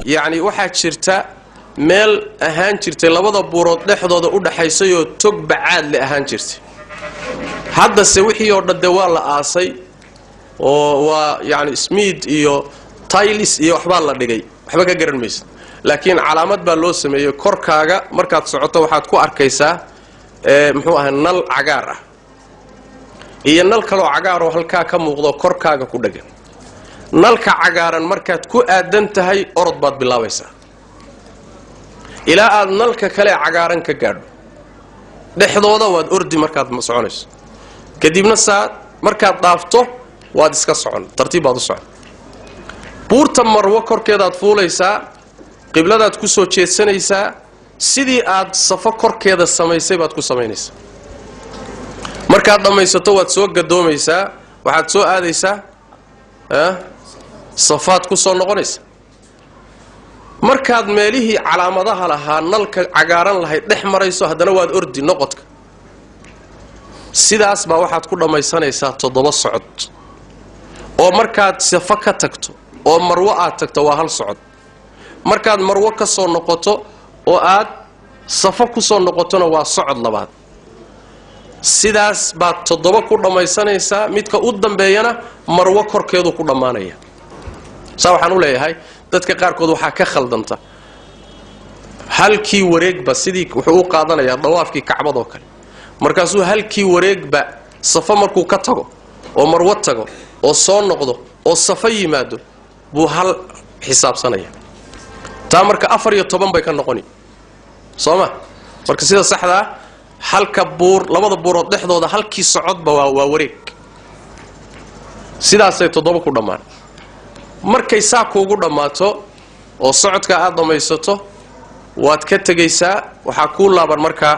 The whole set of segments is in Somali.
Yacni waxaa jirta meel ahaan jirtay labada buurood dhexdooda u dhaxaysayoo tog bacaad le ahaan jirtay. Haddase wixii oo dhan dee waa la aasay oo waa yacni smiid iyo taylis iyo waxbaa la dhigay, waxba ka garan maysa. Laakiin calaamad baa loo sameeyey. Korkaaga markaad socoto waxaad ku arkaysaa muxuu ahaa nal cagaar ah iyo nal kaloo cagaaroo halkaa ka muuqdo korkaaga ku dhagan. Nalka cagaaran markaad ku aadan tahay orod baad bilaabaysaa ilaa aad nalka kale cagaaran ka gaadho. Dhexdooda waad ordi markaad soconayso, kadibna saa markaad dhaafto waad iska socon, tartiib baad u socon. Buurta Marwo korkeedaad fuulaysaa, qibladaad ku soo jeedsanaysaa, sidii aad Safo korkeeda samaysay baad ku samaynaysaa. Markaad dhammaysato waad soo gadoomaysaa, waxaad soo aadaysaa Safaad ku soo noqonaysaa. Markaad meelihii calaamadaha lahaa nalka cagaaran lahayd dhex marayso, haddana waad ordi noqodka. Sidaas baa waxaad ku dhammaysanaysaa 7 socod. Oo markaad Safo ka tagto oo Marwo aad tagto waa hal socod, markaad Marwo ka soo noqoto oo aad Safo ku soo noqotona waa socod labaad. Sidaas baad 7 ku dhammaysanaysaa. Midka u dambeeyana Marwo korkeedu ku dhammaanaya. Saa waxaan u leeyahay, dadka qaarkood waxaa ka khaldanta halkii wareegba sidii wuxuu u qaadanayaa dawaafkii Kacbadoo kale. Markaasuu halkii wareegba Safo markuu ka tago oo Marwo tago oo soo noqdo oo Safo yimaado buu hal xisaabsanaya. Taa marka 14 bay ka noqoni, soo ma? Marka sida saxdaa halka buur, labada buurood dhexdooda halkii socodba waa wareeg. Sidaasay 7 ku dhammaan. Markay saa kuugu dhammaato oo socodka aad dhammaysato, waad ka tegaysaa. Waxaa kuu laaban markaa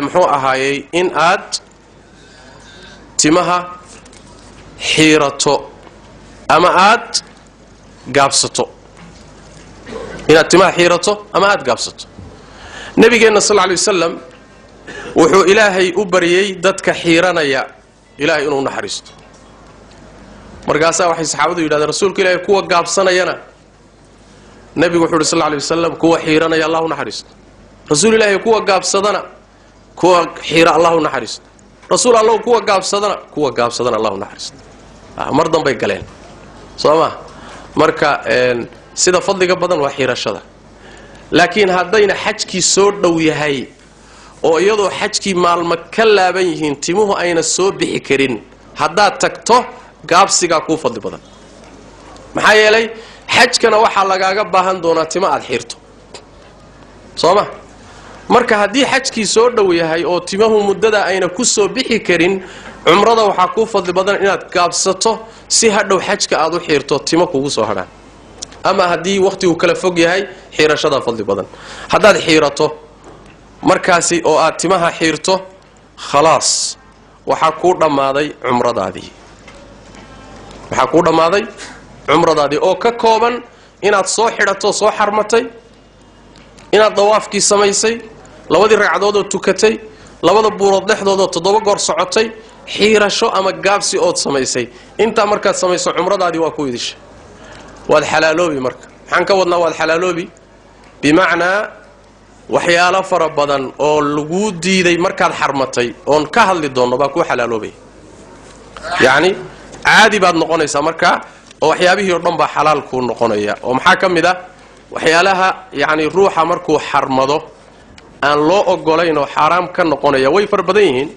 muxuu ahaayey in aad timaha xiirato ama aad gaabsato, inaad timaha xiirato ama aad gaabsato. Nabigeenna sal lla lay wasalam wuxuu Ilaahay u baryey dadka xiiranaya Ilaahay inuu naxariisto. Markaasaa waxay saxaabadu yidhahdeen, "Rasuulka Ilaahay, kuwa gaabsanayana?" Nebigu wuxuu uhi sal lla lay wasalam, "Kuwa xiiranaya Allah u naxariisto." "Rasuul Ilaahay, kuwa gaabsadana?" "Kuwa xiira Allah u naxariisto." "Rasuul Allow, kuwa gaabsadana?" "Kuwa gaabsadana Allah u naxariisto." Mar dambay galeen, soo ma? Marka sida fadliga badan waa xiirashada. Laakiin haddayna xajkii soo dhow yahay oo iyadoo xajkii maalmo ka laaban yihiin timuhu ayna soo bixi karin, haddaad tagto gaabsigaa kuu fadli badan. Maxaa yeelay xajkana waxaa lagaaga baahan doonaa timo aad xiirto, soo ma? Marka haddii xajkii soo dhow yahay oo timahu muddada ayna ku soo bixi karin, cumrada waxaa kuu fadli badan inaad gaabsato si hadhow xajka aad u xiirto, timo kugu soo hadhaan. Ama haddii wakhtigu kala fog yahay, xiirashadaa fadli badan. Haddaad xiirato markaasi oo aad timaha xiirto, khalaas, waxaa kuu dhammaaday cumradaadii. Waxaa kuu dhammaaday cumradaadii oo ka kooban inaad soo xidhato, soo xarmatay, inaad dawaafkii samaysay, labadii ragcadoodoo tukatay, labada buurood dhexdoodoo 7 goor socotay, xiirasho ama gaabsi ood samaysay. Intaa markaad samayso cumradaadii waa ku idisha, waad xalaaloobi. Marka maxaan ka wadnaa waad xalaaloobi? Bimacnaa waxyaalo fara badan oo laguu diiday markaad xarmatay oon ka hadli doonno baa kuu xalaaloobaya. Yacni caadi baad noqonaysaa markaa oo waxyaabihii o dhan baa xalaal kuu noqonaya. Oo maxaa ka mid ah waxyaalaha yacni ruuxa markuu xarmado aan loo ogolayn oo xaaraam ka noqonaya? Way fara badan yihiin.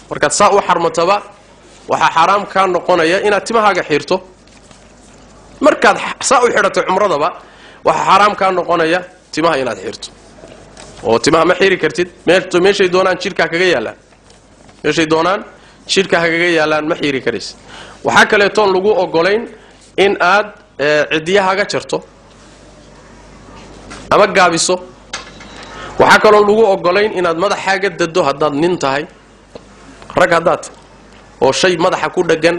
Markaad saa u xarmataba waxaa xaaraam kaa noqonaya inaad timahaaga xiirto. Markaad saa u xidhatay cumradaba waxaa xaaraam kaa noqonaya timaha inaad xiirto, oo timaha ma xiiri kartid. Meeshay doonaan jidhkaa kaga yaallaan, meeshay doonaan jidhka hagaga yaallaan, ma xiiri karaysid. Waxaa kaleetoon lagu ogolayn in aad cidiyahaaga jarto ama gaabiso. Waxaa kaloon lagu ogolayn inaad madaxaaga dado haddaad nin tahay, rag haddaad tahay, oo shay madaxa ku dheggan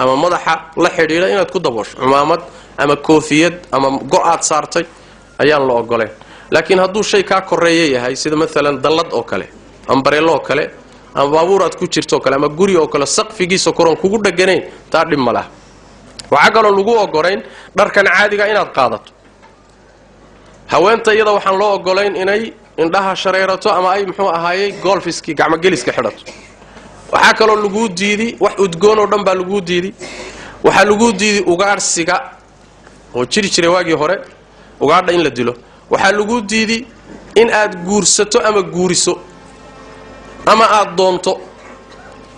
ama madaxa la xidhiidha inaad ku daboosho, cumaamad ama koofiyad ama go-aad saartay ayaan la ogolayn. Laakiin hadduu shay kaa koreeya yahay, sida maalan dallad oo kale, ambareello oo kale, ama baabuur aad ku jirto oo kale, ama guri oo kale saqfigiisa koroon kugu dheganayn, taa dhib ma laha. Waxaa kaloo lagu ogolayn dharkan caadiga inaad qaadato. Haweenta iyada waxaan loo ogolayn inay indhaha shareerato ama ay muxuu ahaayey golfiskii gacmogeliska xidhato. Waxaa kaloo laguu diidi wax udgoon oo dhan baa laguu diidi. Waxaa laguu diidi ugaadhsiga oo jiri jiray waagii hore, ugaadha in la dilo. Waxaa laguu diidi in aad guursato ama guuriso ama aad doonto,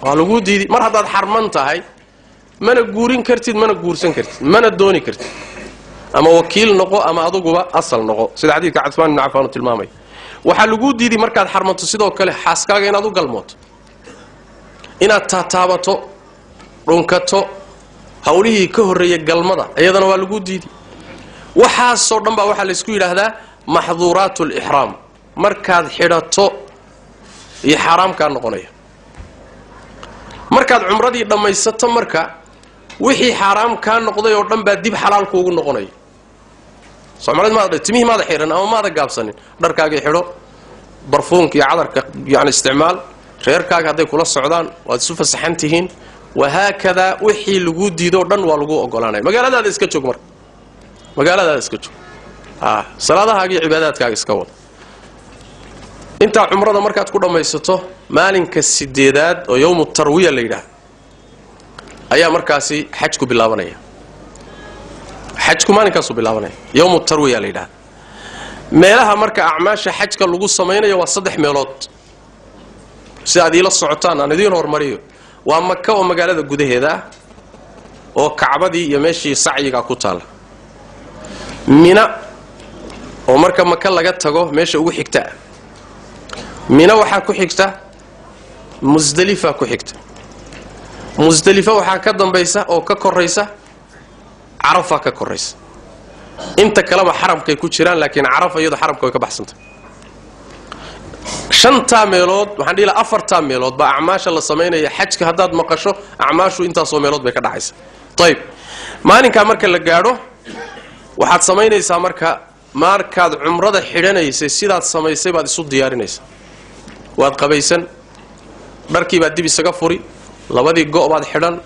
waa laguu diidi. Mar haddaad xarman tahay mana guurin kartid, mana guursan kartid, mana dooni kartid. Ama wakiil noqo ama aduguba asal noqo, sida xadiidka Cuthmaan ibn Cafaan uu tilmaamay. Waxaa laguu diidi markaad xarmanto sidoo kale xaaskaaga inaad u galmooto, inaad taataabato, dhunkato, hawlihii ka horreeyay galmada iyadana waa laguu diidi. Waxaasoo dhan baa waxaa laysku yidhaahdaa maxduuraatu alixraam. Markaad xidhato iyo xaaraamkaa noqonaya. Markaad cumradii dhammaysato marka wixii xaaraam kaa noqday oo dhan baa dib xalaal kuugu noqonaya. Soomaalid maada timihii maada xihan ama maada gaabsanin, dharkaagii xidho, barfuunka iyo cadarka yani isticmaal, reerkaaga hadday kula socdaan waad isu fasaxan tihiin. Wahaakadaa wixii laguu diidoo dhan waa laguu ogolaanaya. Magaaladaada iska joog, marka magaaladaada iska joog, salaadahaaga iyo cibaadaadkaaga iska wada. Intaa cumrada markaad ku dhammaysato maalinka 8aad oo yowmu tarwiya la yidhaahdo ayaa markaasi xajku bilaabanaya. Xajku maalinkaasuu bilaabanaya, yowmu tarwiya la yidhahda. Meelaha marka acmaasha xajka lagu samaynayo waa 3 meelood. Si aad iila socotaan aan idiin hormariyo, waa Maka oo magaalada gudaheeda ah oo Kacbadii iyo meeshii sacyigaa ku taalla. Mina oo marka Maka laga tago meesha ugu xigta. Mina waxaa ku xigta Musdalifa ku xigta. Musdalifa waxaa ka dambaysa oo ka koraysa Carafa ka koraysa. Inta kaleba xaramkay ku jiraan, laakiin Carafa iyadu xaramka way ka baxsantay. 5 meelood, waxaan dhihi lahaa 4 meelood baa acmaasha la samaynaya xajka. Haddaad maqasho acmaashu intaasoo meelood bay ka dhacaysa. Ayib, maalinkaa marka la gaadho waxaad samaynaysaa marka markaad cumrada xidhanaysay sidaad samaysay baad isu diyaarinaysaa. Waad qabaysan, dharkii baad dib isaga furi, labadii go' baad xidhan,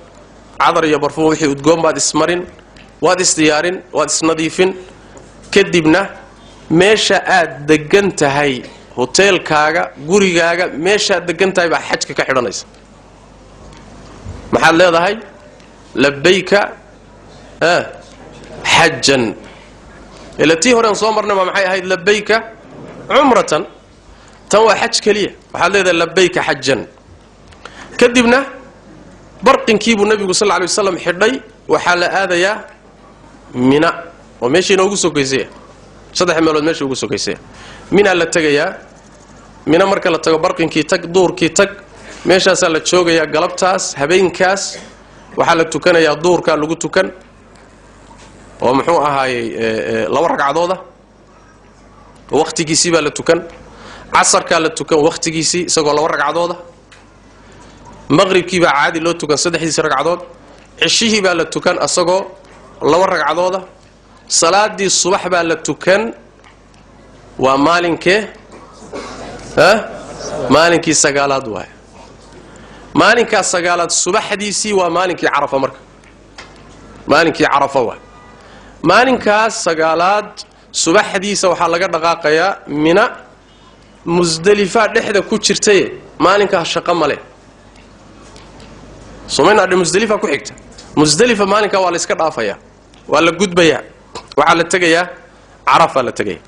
cadar iyo barfuun wixii udgoon baad ismarin, waad isdiyaarin, waad isnadiifin. Kadibna meesha aad degan tahay, hoteelkaaga, gurigaaga, meeshaad degan tahay baa xajka ka xidhanaysa. Maxaad leedahay? Labayka xajan. Ila tii horeen soo marnay baa maxay ahayd? Labayka cumratan. Tan waa xaj keliya. Waxaad leedahay labayka xajan. Kadibna barqinkiibuu nabigu sal lla alay wasalam xidhay. Waxaa la aadayaa Mina oo meeshii inoogu sokaysaya, 3 meelood meesha ugu sokaysaya. Minaa la tegayaa. Mina marka la tago barqinkii tag, duurkii tag, meeshaasaa la joogayaa galabtaas. Habeenkaas waxaa la tukanayaa duurkaa lagu tukan oo muxuu ahaayey 2 ragcadooda, waqtigiisii baa la tukan. Casarkaa la tukan waqtigiisii isagoo 2 ragcadooda. Maqribkii baa caadi loo tukan 3 ragcadood. Cishihii baa la tukan asagoo 2 ragcadooda. Salaadii subax baa la tukan. Waa maalinkee? Maalinkii 9aad waay. Maalinkaa 9aad subaxdiisii waa maalinkii Carafa. Marka maalinkii Carafa waay. Maalinkaas 9aad subaxdiisa waxaa laga dhaqaaqayaa Mina. Musdalifa dhexda ku jirtaye maalinkaas shaqo male. Somayna Musdalifa ku xigta. Musdalifa maalinkaa waa la iska dhaafayaa, waa la gudbayaa, waxaa la tegayaa Carafa la tegaya.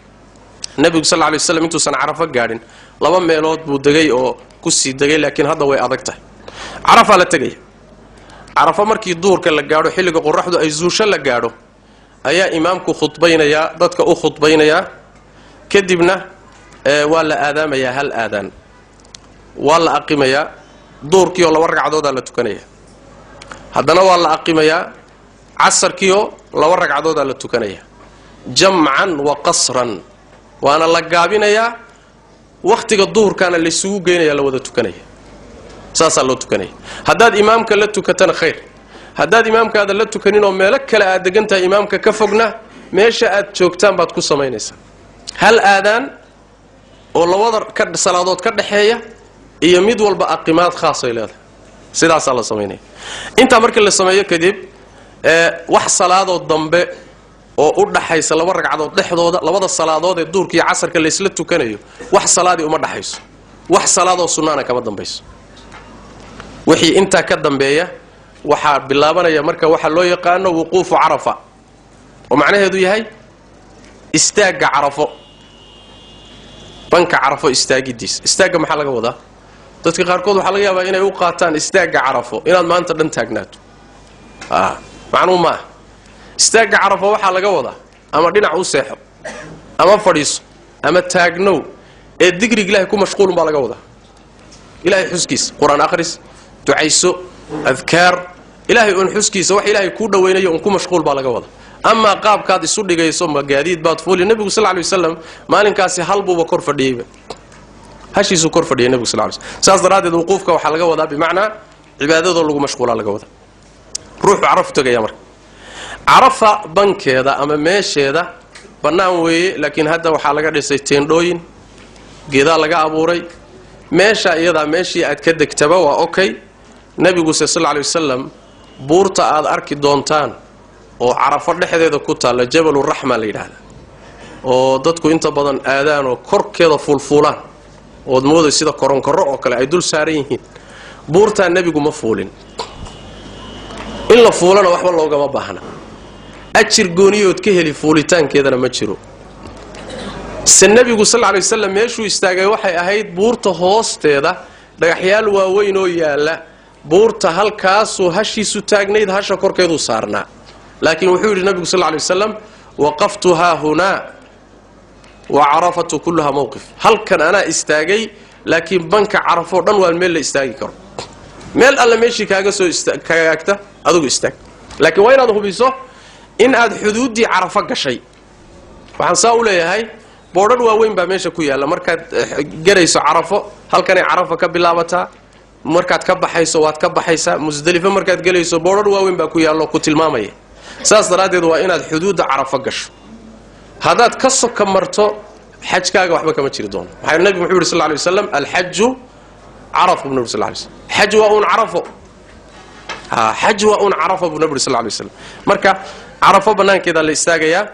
Nabigu sal lla alay waslam intuusan Carafa gaadhin 2 meelood buu degay oo kusii degay, laakiin hadda way adag tahay. Carafa la tegaya. Carafa markii duhurka la gaadho, xilliga qoraxdu ay zuusho la gaadho, ayaa imaamku khudbaynayaa, dadka u khudbaynayaa. Kadibna waa la aadaamayaa, hal aadaan waa la aqimayaa. Duhurkiioo 2 ragcadoodaa la tukanaya. Haddana waa la aqimayaa. Casarkiioo 2 ragcadoodaa la tukanaya, jamcan wa qasran. Waana la gaabinayaa, wakhtiga duhurkaana laysugu geynaya, la wada tukanaya. Saasaa loo tukanaya. Haddaad imaamka la tukatana khayr, haddaad imaamkaada la tukanin oo meelo kale aad degan tahay imaamka ka fogna, meesha aad joogtaan baad ku samaynaysaa. Hal aadaan oo labada ka salaadood ka dhaxeeya iyo mid walba aqimaad khaas ay leedahay. Sidaasaa la samaynaya. Intaa markii la sameeyo kadib wax salaadoo dambe oo u dhaxaysa laba ragcadood dhexdooda, labada salaadood ee duurka iyo casarka la isla tukanayo, wax salaadii uma dhaxayso, wax salaadoo sunnaana kama dambayso. Wixii intaa ka dambeeya waxaa bilaabanaya marka waxa loo yaqaano wuquufu carafa, oo macnaheedu yahay istaagga carafo, banka carafo istaagidiis. Istaagga maxaa laga wadaa? Dadka qaarkood waxaa laga yaabaa inay u qaataan istaagga carafo inaad maanta dhan taagnaato. Macnuu maaha. Istaagga carafo waxaa laga wadaa ama dhinac u seexo ama fadhiiso ama taagnow, ee digriga ilahay ku mashquulun baa laga wadaa. Ilahay xuskiisa, qur-aan akhris, ducayso, adkaar, ilaahay uun xuskiisa, wax ilaahay kuu dhawaynayo uun ku mashquul baa laga wadaa. Amaa qaabkaad isu dhigayso, ma gaadiid baad fuuli. Nebigu sal ly wasalam maalinkaasi hal buuba kor fadhiyeyba, hashiisuu kor fadhiyay nebigu sal ly slam. Saas daraaddeed wuquufka waxaa laga wadaa bimacnaa cibaadadoo lagu mashquulaa laga wadaa. Ruuxu carafu tegaya marka. Carafa bankeeda ama meesheeda bannaan weeye, laakiin hadda waxaa laga dhisay teendhooyin, geedaa laga abuuray. Meesha iyadaa meeshii aad ka degtaba waa okay. Nebiguse sal ly wasalam buurta aad arki doontaan oo carafo dhexdeeda ku taalla, jabaluraxma la yidhaahdaa, oo dadku inta badan aadaan oo korkeeda fuulfuulaan, ood mooday sida koronkorro oo kale ay dul saaran yihiin, buurtaa nebigu ma fuulin. In la fuulana waxba loogama baahna, ajir gooniyood ka heli fuulitaankeedana ma jiro. Se nebigu sal ly wasalam meeshuu istaagay waxay ahayd buurta hoosteeda, dhagaxyaal waaweyn oo yaalla buurta, halkaasuu hashiisu taagnayd, hasha korkeeduu saarnaa. Laakiin wuxuu yidhi nabigu sal ly wasalam, waqaftu haahunaa wa carafatu kulluhaa mowqif. Halkan anaa istaagay, laakiin banka carafoo dhan waa meel la istaagi karo. Meel alle meeshii kaaga soo kagaagta adugu istaag, laakiin waa inaad hubiso in aad xuduuddii carafo gashay. Waxaan saa u leeyahay, boodhadh waaweyn baa meesha ku yaalla. Markaad garayso carafo, halkanay carafa ka bilaabataa. Markaad ka baxayso waad ka baxaysaa. Musdelifo markaad gelayso boodhadh waaweyn baa ku yaallo ku tilmaamaya. Saas daraaddeed waa inaad xuduudda carafo gasho. Haddaad ka soka marto xajkaaga waxba kama jiri doono. Maxaa nabigu muxuu yidhi sal ly waslam, alxaju carafa buu nabi sal lay slam. Xaj waa uun carafo, xaj waa uun carafo buu nabi sal lay waslam. Marka carafo bannaankeedaa la istaagayaa.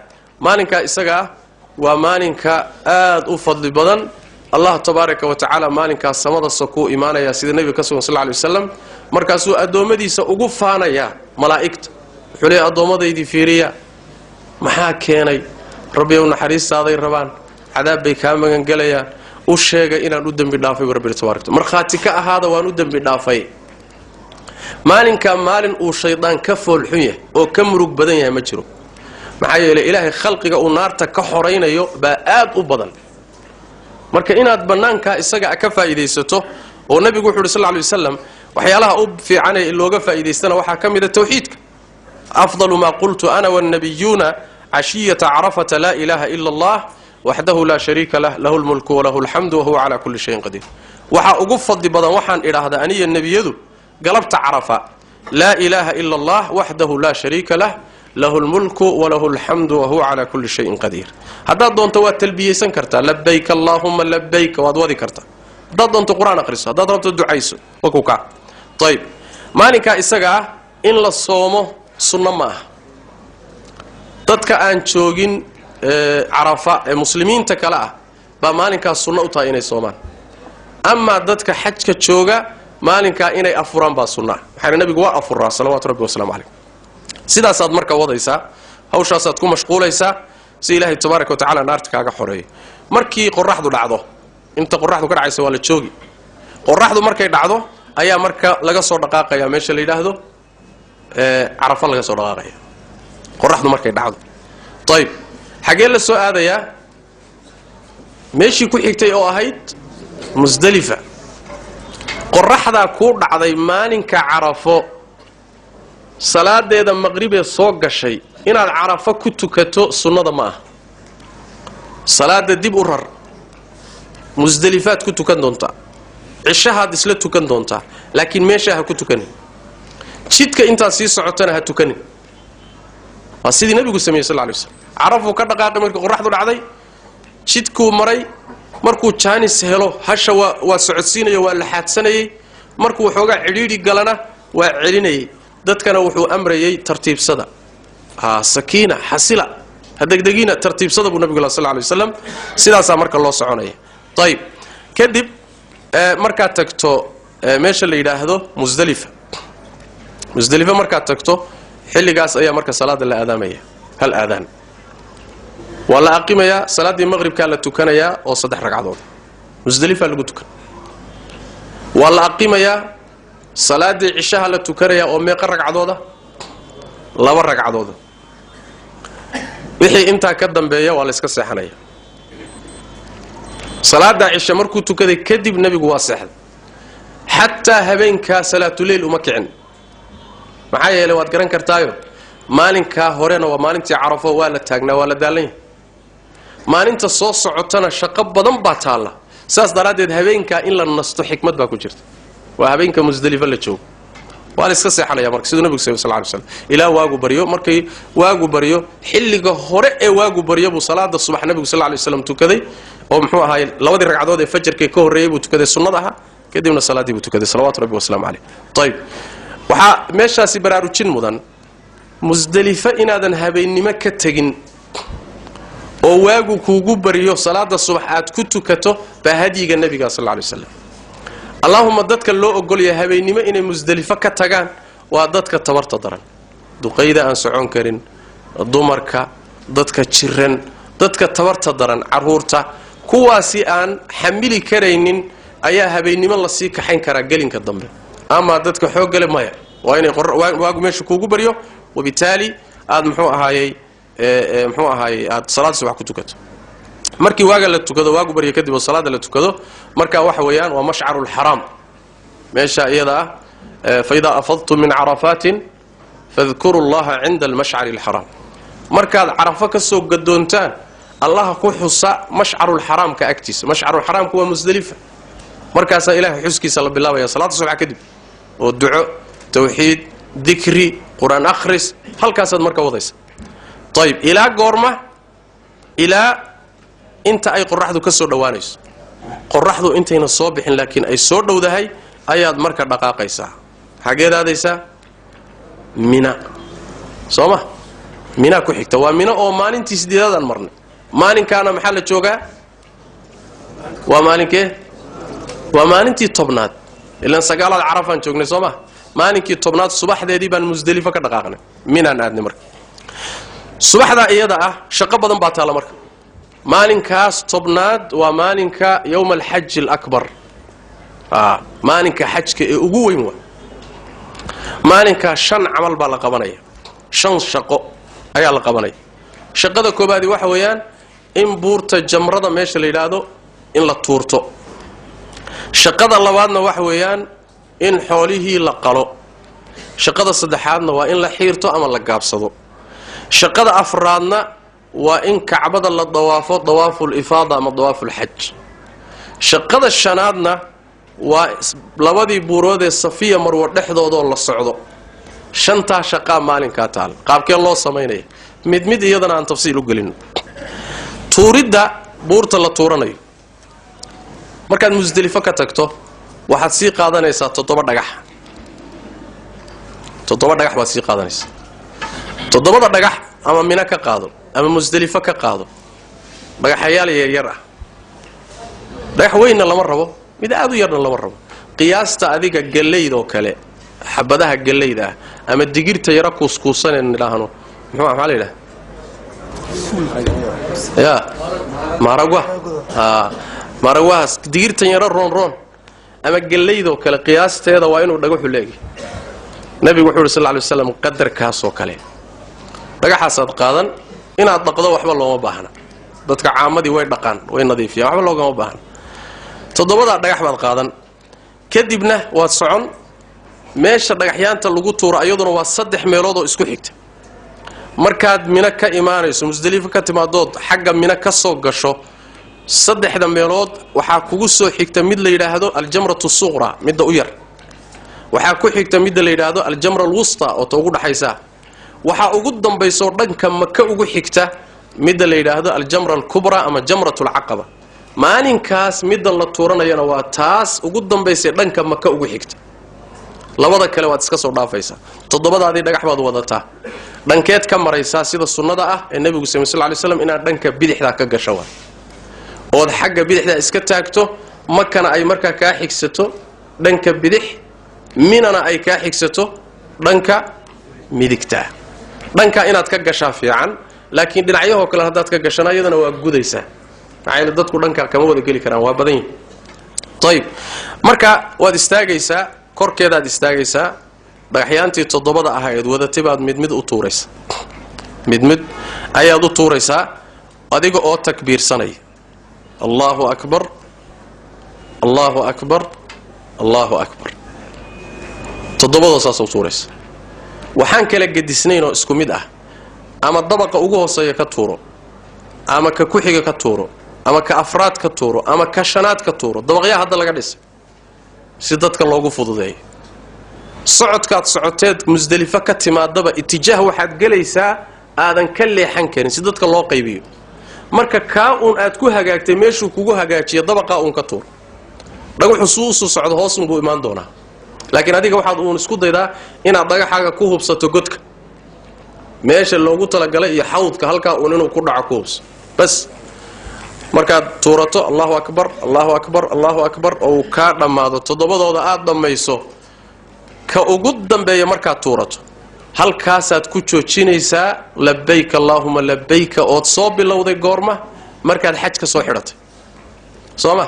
Maalinkaa isagaa waa maalinka aad u fadli badan. Allah tabaaraka wa tacaala maalinkaas samada sokuu imaanayaa, sida nebiga ka sugan sal ly wasalam. Markaasuu addoommadiisa ugu faanayaa malaa'igta. Wuxuu leeyahy, adoommadaydii fiiriya, maxaa keenay? Rabbiyow naxariistaaday rabaan, cadaab bay kaa magangelayaan. U sheegay inaan u dembi dhaafay bu rabbi tabarak, markhaati ka ahaada waan u dembi dhaafay. Maalinkaa maalin uu shaydaan ka foolxun yahay oo ka murug badan yahay ma jiro. Maxaa yeelay ilaahay khalqiga uu naarta ka xoraynayo baa aad u badan. Marka inaad bannaankaa isaga ka faa'iidaysato, oo nebigu wuxu uhi sal ly wasalam, waxyaalaha u fiicanee looga faa'iidaystana waxaa ka mida tawxiidka. Afdalu maa qultu ana wannabiyuuna cashiyata carafata laa ilaaha ila allah waxdahu laa shariika lah, lahu lmulku walahu alxamdu wahuwa calaa kulli shayin qadiir. Waxaa ugu fadli badan waxaan idhaahdaa aniya nebiyadu galabta carafa, laa ilaaha ila allah waxdahu laa shariika lah, lahu lmulku walahu alxamdu wahuwa calaa kulli shayin qadiir. Haddaad doonto waad talbiyeysan kartaa, labayk allaahuma labayk waad wadi kartaa. Haddaad doonto qur-aan akhriso, haddaad rabto ducayso, wakukaa. Ayib, maalinkaa isaga ah in la soomo sunno ma aha. Dadka aan joogin carafa ee muslimiinta kale ah baa maalinkaas sunno u tahay inay soomaan. Amaa dadka xajka jooga maalinkaa inay afuraan baa sunnaa. Maxaa nabigu waa afuraa salawaatu rabbi wasalaamu calayh. Sidaasaad marka wadaysaa, hawshaasaad ku mashquulaysaa si ilaahay tabaaraka wa tacala naarta kaaga xoreeyo. Markii qoraxdu dhacdo, inta qoraxdu ka dhacaysa waa la joogi. Qoraxdu markay dhacdo ayaa marka laga soo dhaqaaqaya meesha la yidhaahdo carafa, laga soo dhaqaaqaya qoraxdu markay dhacdo. Ayib, xagee la soo aadayaa? Meeshii ku xigtay oo ahayd Musdalifa. Qoraxdaa kuu dhacday maalinka carafo salaadeeda maqribee soo gashay inaad carafo ku tukato sunnada ma aha. Salaada dib u rar, Musdalifaad ku tukan doontaa, cishahaad isla tukan doontaa, laakiin meeshaa ha ku tukanin. Jidka intaad sii socotana ha tukanin. Waa sidii nebigu sameeyey sal lay slam. Carafuu ka dhaqaaqay markii qoraxdu dhacday, jidkuu maray. Markuu jaanis helo hasha waa socodsiinayo, waa laxaadsanayey. Markuu waxoogaa cidhiidhi galana waa celinayey. Dadkana wuxuu amrayey tartiibsada, sakiina, xasila. Ha degdegina, tartiibsada buu nabigu sal lay waslam. Sidaasaa marka loo soconaya. Ayib, kadib markaad tagto meesha la yidhaahdo Musdalifa, Musdalifa markaad tagto, xilligaas ayaa marka salaada la aadaamaya. Hal aadaan waa la aqimayaa, salaaddii maqribkaa la tukanayaa oo 3 ragcadood Musdalifa lagu tukan. Waa la aqimayaa, salaaddii cishaha la tukanayaa oo meeqa ragcadooda? 2 ragcadooda. Wixii intaa ka dambeeya waa la iska seexanaya. Salaaddaa cishe markuu tukaday kadib nebigu waa seexday, xataa habeenkaa salaatuleyl uma kicin. Maxaa yeelay waad garan kartaayo, maalinkaa horena waa maalintii Carafo, waa la taagnaa, waa la daalan yahay. Maalinta soo socotana shaqo badan baa taalla. Saas daraaddeed habeenkaa in la nasto xikmad baa ku jirta. Waa habeenka Musdalifa la joogo, waa la iska seexanaya marka, siduu nabigu sal ly slam, ilaa waagu baryo. Markay waagu baryo, xilliga hore ee waagu baryo buu salaada subax nabigu sal lay slam tukaday, oo muxuu ahaay labadii ragcadood ee fajarka ka horreeyey buu tukaday sunnada ahaa, kadibna salaaddii buu tukaday salawaatu rabbi wasalaamu caleyh. Ayib, waxaa meeshaasi baraarujin mudan, Musdalife inaadan habeennimo ka tegin oo waagu kuugu baryo salaada subax aad ku tukato baa hadyiga nebiga sal lay waslam. Allaahuma dadka loo ogolaya habeennimo inay Musdelifo ka tagaan waa dadka tabarta daran, duqayda aan socon karin, dumarka, dadka jiran, dadka tabarta daran, caruurta, kuwaasi aan xamili karaynin ayaa habeennimo lasii kaxayn karaa gelinka dambe. Ama dadka xooggale maya, waa inay waagu meesha kuugu baryo, wabitaali aad muxuu ahaayey muxuu ahaayey aad salaada subax ku tukato. Markii waaga la tukado, waagu baryo kadib oo salaada la tukado, marka waxa weeyaan waa mashcarulxaraam meesha iyada ah. Fa idaa afadtum min carafaatin fadkuru llaha cinda almashcari alxaraam. Markaad Carafo ka soo gadoontaan, Allaha ku xusa mashcarulxaraamka agtiisa. Mashcarulxaraamku waa Musdalifa. Markaasaa Ilahay xuskiisa la bilaabaya salaada subax kadib, oo duco, tawxiid, dikri, qur-aan akhris, halkaasaad marka wadaysa. Ayib, ilaa goorma? Ilaa inta ay qoraxdu ka soo dhowaanayso. Qoraxdu intayna soo bixin laakiin ay soo dhowdahay ayaad marka dhaqaaqaysaa. Xageed aadaysaa? Mina, soo ma? Mina ku xigta waa Mina, oo maalintii sideedaadaan marnay. Maalinkaana maxaa la joogaa? Waa maalinkee? Waa maalintii 10aad, ilaan 9aad Carafaan joognay, soo ma? Maalinkii 10aad subaxdeedii baan Musdelifo ka dhaqaaqnay, Minaan aadnay. Marka subaxdaa iyada ah shaqo badan baa taalla. Marka maalinkaas 10aad waa maalinka yowma alxaji alakbar, maalinka xajka ee ugu weyn. Waa maalinkaa 5 camal baa la qabanaya, 5 shaqo ayaa la qabanaya. Shaqada koobaadi waxa weeyaan in buurta jamrada meesha la yidhaahdo in la tuurto. Shaqada labaadna waxa weeyaan in xoolihii la qalo. Shaqada saddexaadna waa in la xiirto ama la gaabsado. Shaqada afraadna waa in Kacbada la dawaafo, dawaaful ifaada ama dawaafulxaj. Shaqada shanaadna waa labadii buurood ee Safiya Marwo dhexdoodoo la socdo. 5taa shaqaa maalinkaa taal. Qaabkee loo samaynaya? Mid mid iyadana aan tafsiil u gelino. Tuuridda buurta la tuuranayo, markaad Musdelifo ka tagto waxaad sii qaadanaysaa 7 dhagax. 7 dhagax baad sii qaadanaysaa. 7da dhagax ama Mino ka qaado ama Musdelifo ka qaado, dhagaxayaal yaryar ah. Dhagax weynna lama rabo, mid aad u yarna lama rabo. Qiyaasta adiga gelayd oo kale, xabadaha gellayda ah ama digirta yaro kuuskuusaneen nidhaahno, muxuu, maxaa la yidhaha ya, maaragwa, maaragwahaas, digirtan yaro roon roon ama gellaydoo kale qiyaasteeda waa inuu dhagaxu leegi. Nabigu wuxuu yidhi sal ly waslam qadarkaasoo kale dhagaxaasaad qaadan. Inaad dhaqdo waxba looma baahna. Dadka caamadii way dhaqaan, way nadiifiyaan, waxba loogama baahna. 7daa dhagax baad qaadan, kadibna waad socon meesha dhagaxyaanta lagu tuuro. Ayaduna waa 3 meelood oo isku xigta. Markaad Mino ka imaanayso, Musdaliifo ka timaadood xagga Mino ka soo gasho, 3da meelood waxaa kugu soo xigta mid la yidhaahdo aljamratu suqra, midda u yar. Waxaa ku xigta midda la yidhaahdo aljamra alwusta, oo ta ugu dhaxaysa. Waxaa ugu dambaysoo dhanka Maka ugu xigta midda la yidhaahdo aljamra alkubra ama jamratu alcaqaba. Maalinkaas midda la tuuranayana waa taas ugu dambaysay, dhanka Maka ugu xigta. Labada kale waad iska soo dhaafaysaa. Toddobadaadii dhagax baad wadataa, dhankeed ka maraysaa sida sunnada ah ee nebigu sal lla lay slam inaad dhanka bidixdaa ka gasho waa ood xagga bidixdaa iska taagto, Makana ay markaa kaa xigsato dhanka bidix, Minana ay kaa xigsato dhanka midigtaa. Dhankaa inaad ka gashaa fiican, laakiin dhinacyahoo kale haddaad ka gashana iyadana waa gudaysaa, maxaa yeele dadku dhankaa kama wada geli karaan, waa badan yihin. Ayib, marka waad istaagaysaa, korkeedaad istaagaysaa, dhagaxyaantii toddobada ahayd wadatay baad mid mid u tuuraysaa, mid mid ayaad u tuuraysaa adiga oo takbiirsanaya, Allahu akbar, Allahu akbar, Allahu akbar. Toddobadoo saas u tuuraysa. Waxaan kala gedisnayn oo isku mid ah, ama dabaqa ugu hooseeya ka tuuro, ama ka ku-xiga ka tuuro, ama ka afraad ka tuuro, ama ka shanaad ka tuuro. Dabaqyaa hadda laga dhisay si dadka loogu fududeeyo. Socodkaad socoteed Musdelifo ka timaadaba itijaah waxaad gelaysaa aadan ka leexan karin, si dadka loo qaybiyo. Marka kaa uun aad ku hagaagtay meeshuu kugu hagaajiya dabaqaa uun ka tuuro. Dhagaxu suu usuu socdo hoosun buu imaan doonaa, laakiin adiga waxaad uun isku daydaa inaad dhagaxaaga ku hubsato godka meesha loogu talagalay iyo xawdka, halkaa uun inuu ku dhaco ku hubso bas. Markaad tuurato Allahu akbar, Allahu akbar, Allahu akbar oo uu kaa dhammaado, toddobadooda aad dhammayso, ka ugu dambeeya markaad tuurato halkaasaad ku joojinaysaa labayk allaahuma labayka ood soo bilowday goorma? Markaad xajka soo xidhatay, soo ma?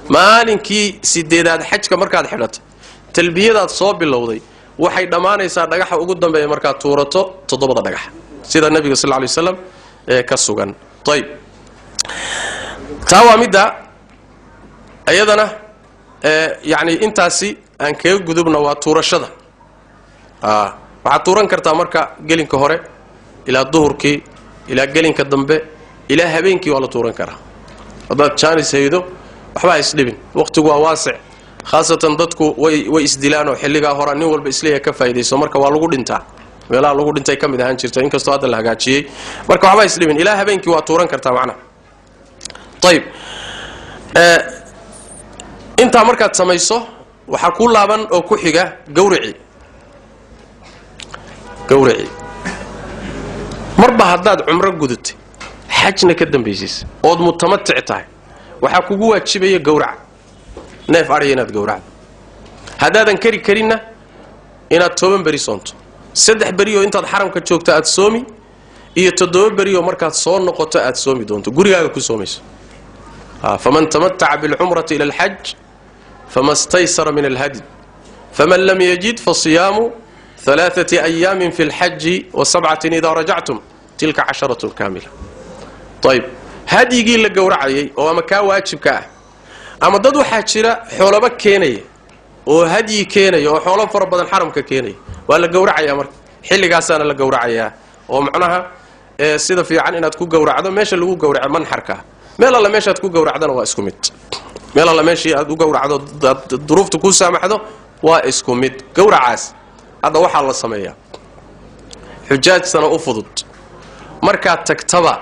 Maalinkii sideedaad xajka markaad xidhatay talbiyadaad soo bilowday waxay dhammaanaysaa dhagaxa ugu dambeeya markaad tuurato, toddobada dhagax, sida nabiga sal lla lay waslam ee ka sugan. Ayib, taa waa midda iyadana. Yacni intaasi aan kaga gudubna waa tuurashada. Waxaad tuuran kartaa marka gelinka hore ilaa duhurkii, ilaa gelinka dambe, ilaa habeenkii waa la tuuran karaa haddaad jaanis haydo. Waxba ha isdhibin, waqtigu waa waasic. Khaasatan dadku way isdilaan oo xilligaa hora nin walba isleeyahay ka faa'idayso, marka waa lagu dhintaa. Meelaha lagu dhintay ka mid ahaan jirta, inkastoo hadda la hagaajiyey. Marka waxba ha isdhibin, ilaa habeenkii waa tuuran kartaa macnaha. Ayib, intaa markaad samayso waxaa ku laaban oo ku xiga gawricii. Gawricii marba haddaad cumro gudatay, xajna ka dambaysiisa, ood mutamatic tahay, waxaa kugu waajibaya gawraca neef adhiya inaad gawracdo. Haddaadan kari karinna inaad 10 beri soonto, 3 beri oo intaad xaramka joogto aad soomi, iyo 7 beri oo markaad soo noqoto aad soomi doonto, gurigaaga ku soomayso. Faman tamataca bilcumrati ila alxaj fama staysara min alhadyi, faman lam yajid fasiyaamu 3 ayaamin fi lxaji wa 7 idaa rajactum, tilka casharatun kaamila. Ayib, hadyigii la gowracayay oo ama kaa waajibka ah, ama dad waxaa jira xoolaba keenaya oo hadyi keenaya oo xoolo fara badan xaramka keenaya, waa la gowracayaa. Marka xilligaasaana la gowracayaa oo macnaha sida fiican inaad ku gowracdo meesha lagu gowraco manxarka. Meel alla meeshaad ku gowracdana waa isku mid. Meel alla meeshii aad u gowracdo duruufta kuu saamaxdo waa isku mid gowracaas. Hadda waxaa la sameeyaa xujaajtana u fudud markaad tagtaba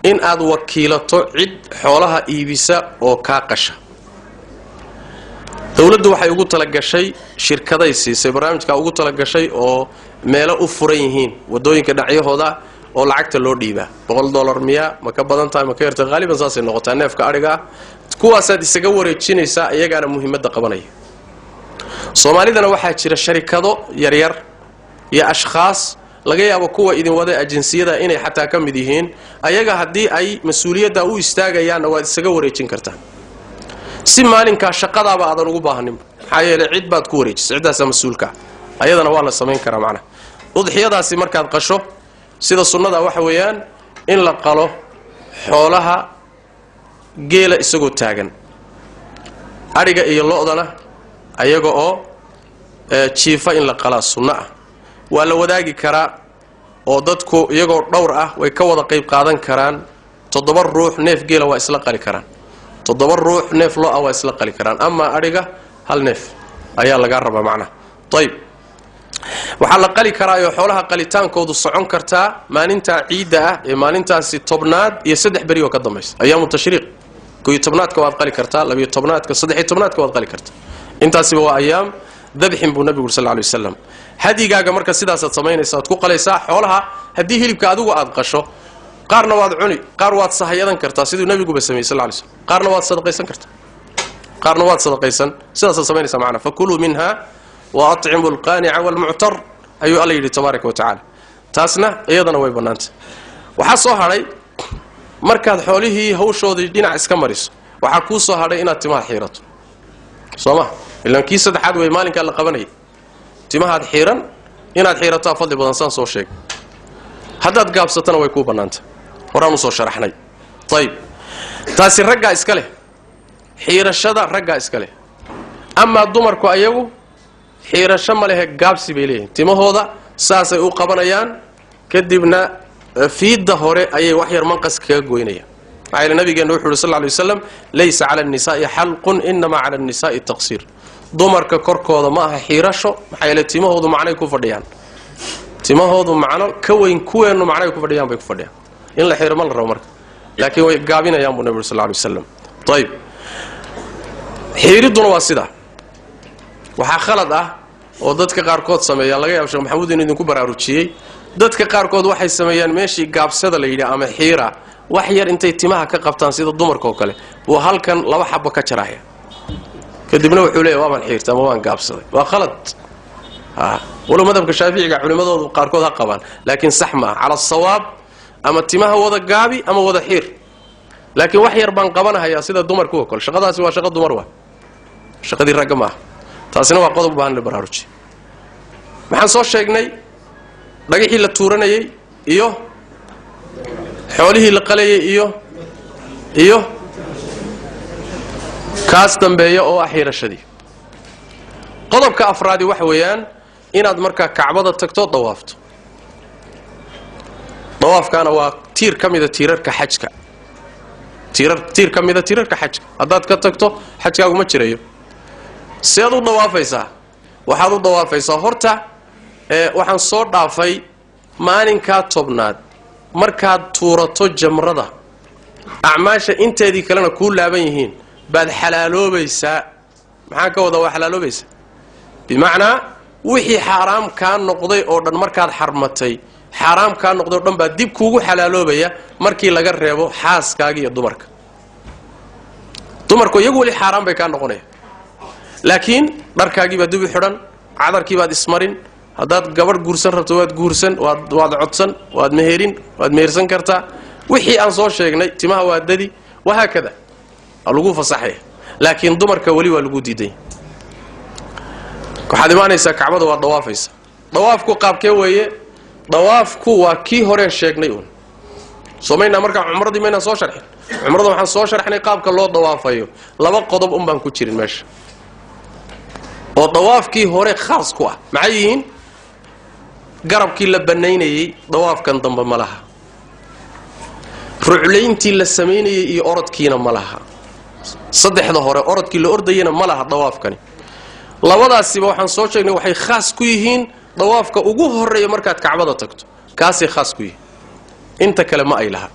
in aad wakiilato cid xoolaha iibisa oo kaa qasha. Dowladdu waxay ugu talagashay, shirkaday siisay barnaamijkaa ugu talagashay oo meelo u furan yihiin wadooyinka dhacyahooda oo lacagta loo dhiibaa. $100 miyaa? Ma ka badan tahay? Ma ka yartay? Haaliban saasay noqotaa neefka adhiga ah. Kuwaasaad isaga wareejinaysaa, iyagaana muhiimadda qabanaya. Soomaalidana waxaa jira sharikado yaryar iyo ashkhaas laga yaabo kuwa idin wada ajinsiyada inay xataa ka mid yihiin. Ayaga haddii ay mas-uuliyadda u istaagayaanna waad isaga wareejin kartaa, si maalinkaa shaqadaaba aadan ugu baahaninba, maxaa yeeley cid baad ku wareejisay, ciddaasaa mas-uulkaa. Ayadana waa la samayn karaa macnaha. Udxiyadaasi markaad qasho, sida sunnada waxa weeyaan in la qalo xoolaha geela isagoo taagan, adhiga iyo lo-dana ayaga oo jiifa in la qalaa sunno ah. Waa la wadaagi karaa oo dadku iyagoo dhowr ah way ka wada qayb qaadan karaan. 7 ruux neef geela waa isla qali karaan, 7 ruux neef lo-a waa isla qali karaan, amaa adhiga hal neef ayaa lagaa rabaa macnaha. Ayib, waxaa la qali karaayoo xoolaha qalitaankoodu socon kartaa maalintaa ciidda ah ee maalintaasi 10aad iyo 3 beri oo ka dambaysa, ayaamu tashriiq. 11aadka waad qali kartaa, 12aadka, 13aadka waad qali kartaa. Intaasiba waa ayaam dabxin buu nabigu sal lay waslam. Hadyigaaga marka sidaasaad samaynaysa, aad ku qalaysaa xoolaha. Haddii hilibka adigu aad qasho, qaarna waad cuni, qaar waad sahayadan kartaa siduu nabiguba sameeyey sal lay slm, qaarna waad sadaqaysan kartaa, qaarna waad sadaqaysan. Sidaasaad samaynaysaa macnaa. Fakuluu minha wa atcimu alqaanica waalmuctar ayuu Alla yidhi tabaaraka wa tacala. Taasna iyadana way bannaantay. Waxaa soo hadhay, markaad xoolihii hawshoodii dhinac iska mariso, waxaa kuu soo hadhay inaad timaha xiirato, soo ma? Ilaan kii saddexaad wey maalinkaa la qabanayay. Timahaad xiiran, inaad xiirataa fadli badan, saan soo sheegay. Haddaad gaabsatana way kuu bannaantay, horaan usoo sharaxnay. Ayib, taasi raggaa iska leh, xiirashada raggaa iska leh. Amaa dumarku ayagu xiirasho ma lehe, gaabsi bay leeyihin. Timahooda saasay u qabanayaan, kadibna fiidda hore ayay wax yar manqas kaga goynayaan. Maxaa yeele nabigeenna wuxu uhi sal lay waslam: "Laysa cala annisa'i xalqun, inamaa cala annisa'i taqsiir." Dumarka korkooda ma aha xiirasho, maxaa yeele timahoodu macnay ku fadhiyaan. Timahoodu macno ka weyn kuweennu macnay ku fadhiyaan bay ku fadhiyaan. In la xiiro ma la rabo marka, laakiin way gaabinayaan buu nabi uri sal lay waslam. Ayib, xiiridduna waa sidaa. Waxaa khalad ah oo dadka qaarkood sameeyaan, laga yaabo Sheekh Maxamuud inuu idinku baraarujiyey. Dadka qaarkood waxay sameeyaan, meeshii gaabsada la yidhi ama xiira, wax yar intay timaha ka qabtaan sida dumarka oo kale buu halkan laba xabo ka jaraya, kadibna wuxuu leeya waabaan xiirtay ama waan gaabsaday. Waa khalad. Walow madhabka Shaaficiga culimmadoodu qaarkood ha qabaan, laakiin sax ma ah. Cala asawaab, ama timaha wada gaabi ama wada xiir, laakiin wax yar baan qabanahayaa sida dumarka oo kale, shaqadaasi waa shaqo dumar, waa shaqadii ragga maaha. Taasina waa qodob u baahan la baraarujiy. Maxaan soo sheegnay? Dhagixii la tuuranayey iyo xoolihii la qalayay iyo kaas dambeeya oo ah xiirashadii. Qodobka afraadi waxa weeyaan inaad markaa Kacbada tagto, dawaafto. Dawaafkaana waa tiir ka mida tiirarka xajka, tiir ka mida tiirarka xajka. Haddaad ka tagto, xajkaagu ma jirayo. Seed u dawaafaysaa? Waxaad u dawaafaysaa horta waxaan soo dhaafay, maalinkaa 10aad markaad tuurato jamrada, acmaasha inteedii kalena kuu laaban yihiin, baad xalaaloobaysaa. Maxaan ka wadaa waa xalaaloobaysaa? Bimacnaa wixii xaaraam kaa noqday oo dhan markaad xarmatay, xaaraam kaa noqday o dhan baa dib kuugu xalaaloobaya, markii laga reebo xaaskaaga iyo dumarka. Dumarku iyagu weli xaaraan bay kaa noqonaya, laakiin dharkaagii baa dib u xidhan, cadarkii baad ismarin. Haddaad gabadh guursan rabto, waad guursan, waad codsan, waad meherin, waad mehersan kartaa. Wixii aan soo sheegnay, timaha waa dadi, wahaakada waa lagu fasaxaya, laakiin dumarka weli waa lagu diiday. Waxaad imaanaysaa Kacbada, waad dawaafaysa. Dawaafku qaabkee weeye? Dawaafku waa kii horeen sheegnay uun. Soo maynaa markaa cumradii maynaan soo sharxin? Cumrada waxaan soo sharxnay qaabka loo dawaafayo. Laba qodob un baan ku jirin meesha oo dawaafkii hore khaas ku ah. Maxay yihiin? Garabkii la bannaynayey dawaafkan dambe ma laha, ruclayntii la samaynayey iyo orodkiina ma laha. Saddexda hore orodkii la ordayena ma laha dawaafkani. Labadaasiba waxaan soo sheegnay waxay khaas ku yihiin dawaafka ugu horreeya markaad Kacbada tagto, kaasay khaas ku yihiin, inta kale ma ay laha.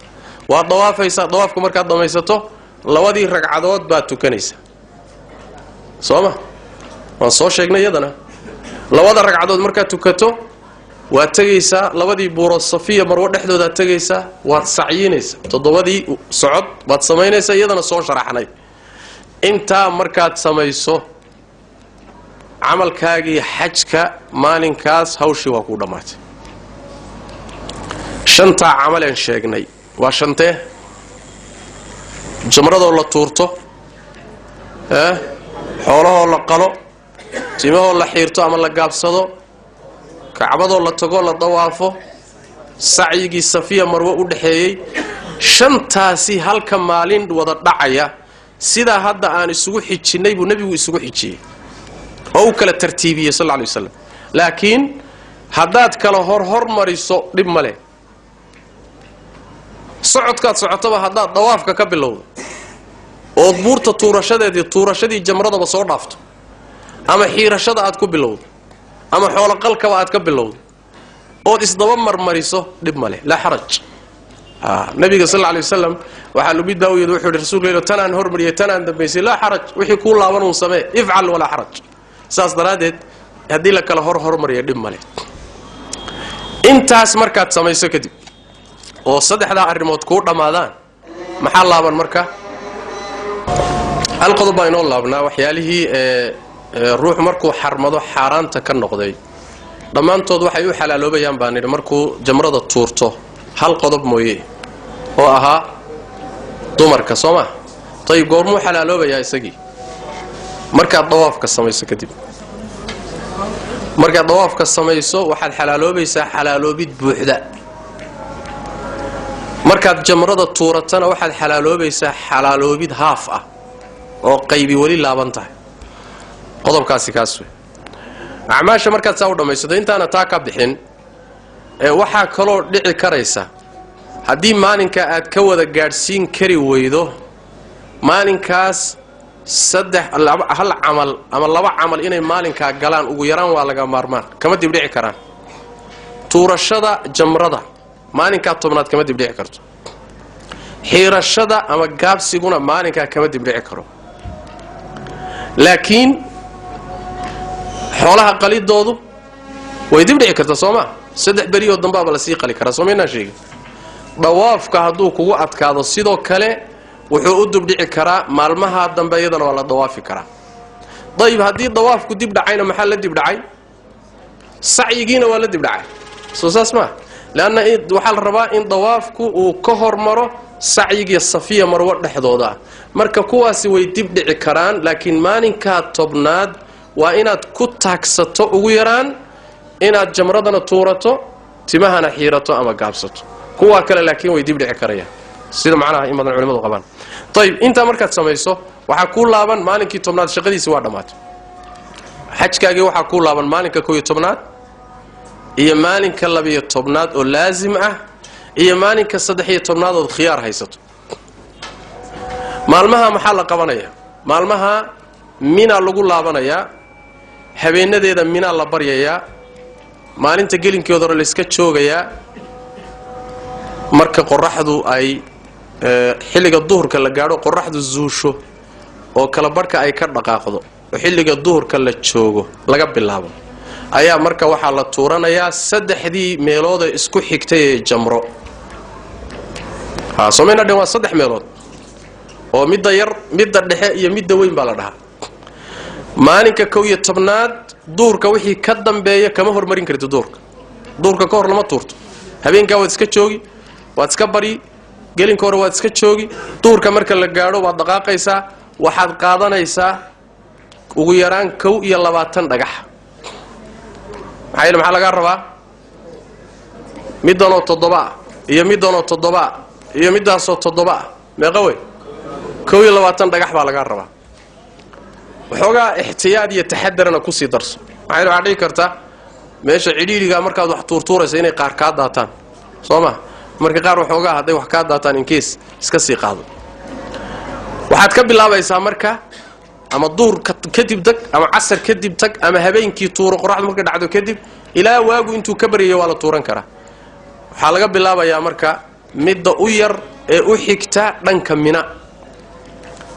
Waad dawaafaysaa. Dawaafka markaad dhammaysato, labadii ragcadood baad tukanaysaa, soo ma? Waan soo sheegnay iyadana. Labada ragcadood markaad tukato, waad tegaysaa labadii buurood, Safiya Marwo dhexdoodaad tegaysaa, waad sacyinaysaa, toddobadii socod baad samaynaysaa, iyadana soo sharaxnay. Intaa markaad samayso, camalkaagii xajka maalinkaas hawshii waa kuu dhammaatay. Shantaa camaleen sheegnay waa shantee? Jamradoo la tuurto, xoolahoo la qalo, timahoo la xiirto ama la gaabsado, Kacbadoo la tagoo la dawaafo, sacyigii Safiya Marwo u dhexeeyey. Shantaasi halka maalin wada dhacaya, sidaa hadda aan isugu xijinnay buu nebigu isugu xijiyey oo u kala tartiibiyey sal alla lay waslam. Laakiin haddaad kala horhormariso, dhib ma leh. Socodkaad socotaba haddaad dawaafka ka bilowdo ood buurta tuurashadeedii, tuurashadii jamradaba soo dhaafto, ama xiirashada aad ku bilowdo, ama xooloqalkaba aad ka bilowdo, ood isdaba marmariso, dhib ma leh, laa xaraj. Nabiga sal alay wasalam waxaa mid baa u yidhi, wuxuu yidhi: "Rasuulka ilo, tanaan hormariyay, tanaan dambaysay." "Laa xaraj, wixii kuu laaban uun samee, ifcal walaa xaraj." Saas daraaddeed haddii la kala hormariyo dhib male. Intaas markaad samayso kadib oo saddexdaa arrimood kuu dhammaadaan, maxaa laaban marka? Hal qodob baa inoo laabnaa. Waxyaalihii ruux markuu xarmado xaaraanta ka noqday dhammaantood waxay u xalaaloobayaan baan nidhi markuu jamrada tuurto, hal qodob mooye oo ahaa dumarka, soo ma? Tayib, goormuu xalaaloobayaa isagii? Markaad dawaafka samayso kadib. Markaad dawaafka samayso waxaad xalaaloobaysaa xalaaloobid buuxda. Markaad jamrada tuuratana waxaad xalaaloobaysaa xalaaloobid haaf ah oo qaybi weli laaban tahay. Qodobkaasi kaas wey. Acmaasha markaad saa u dhammaysato, intaana taa ka bixin, waxaa kaloo dhici karaysa haddii maalinka aad ka wada gaadhsiin kari weydo maalinkaas saddex hal camal ama laba camal inay maalinkaa galaan ugu yaraan waa laga maarmaan, kama dibdhici karaan. Tuurashada jamrada maalinkaa tobnaad kama dibdhici karto, xiirashada ama gaabsiguna maalinkaa kama dibdhici karo. Laakiin xoolaha qalidoodu way dibdhici kartaa, soo maa? 3 beriyoo dambaaba lasii qali karaa, soo maynaan sheegin? Dawaafka hadduu kugu adkaado sidoo kale wuxuu u dibdhici karaa maalmaha dambe, iyadana waa la dawaafi karaa. Dayib, haddii dawaafku dib dhacayna maxaa la dibdhacay? Sacyigiina waa la dibdhacay, soo saas maa? Leanna waxaa la rabaa in dawaafku uu ka hormaro sacyigiiyo safiya marwo dhexdooda ah. Marka kuwaasi way dib dhici karaan, laakiin maalinkaa tobnaad waa inaad ku taagsato ugu yaraan inaad jamradana tuurato, timahana xiirato ama gaabsato. Kuwaa kale laakiin way dib dhici karayaan, sida macnaha in badan culimadu qabaan. Ayib, intaa markaad samayso waxaa kuu laaban maalinkii tobnaad shaqadiisi waa dhammaatay. Xajkaagii waxaa kuu laaban maalinka 11aad iyo maalinka 12aad oo laasim ah iyo maalinka 13aad ood khiyaar haysato. Maalmaha maxaa la qabanayaa? Maalmaha minaa lagu laabanayaa, habeenadeeda minaa la baryayaa, maalinta gelinkeeda hore layska joogayaa. Marka qoraxdu ay xilliga duhurka la gaadho, qoraxdu zuusho oo kala barhka ay ka dhaqaaqdo oo xilliga duhurka la joogo laga bilaabo, ayaa marka waxaa la tuuranayaa 3dii meeloodee isku xigtay ee jamro. Somayna dhen waa 3 meelood oo midda yar, midda dhexe iyo midda weyn baa la dhahaa. Maalinka 11aad duhurka wixii ka dambeeya kama hormarin karti duhurka. Duhurka ka hor lama tuurto. Habeenkaa waad iska joogi, waad iska baryi, gelinka hore waad iska joogi. Duhurka marka la gaadho waad dhaqaaqaysaa, waxaad qaadanaysaa ugu yaraan 21 dhagax. Maxaa yeele maxaa lagaa rabaa? Middanoo 7 ah iyo middanoo 7 ah iyo middaasoo 7 ah, meeqa wey? 21 dhagax baa lagaa rabaa. Waxoogaa ixtiyaad iyo taxadarna kusii darso. Maxaa yeele waxaad dhihi kartaa meesha cidhiidhigaa markaad wax tuurtuuraysa inay qaar kaa daataan, soo ma? Marka qaar waxoogaa hadday wax kaa daataan inkeys iska sii qaado. Waxaad ka bilaabaysaa marka ama duhur kadib tag ama casar kadib tag ama habeenkii tuuro qoraxdu markay dhacdo kadib, ilaa waagu intuu ka baryayo waa la tuuran karaa. Waxaa laga bilaabayaa marka midda u yar ee u xigta dhanka Mina.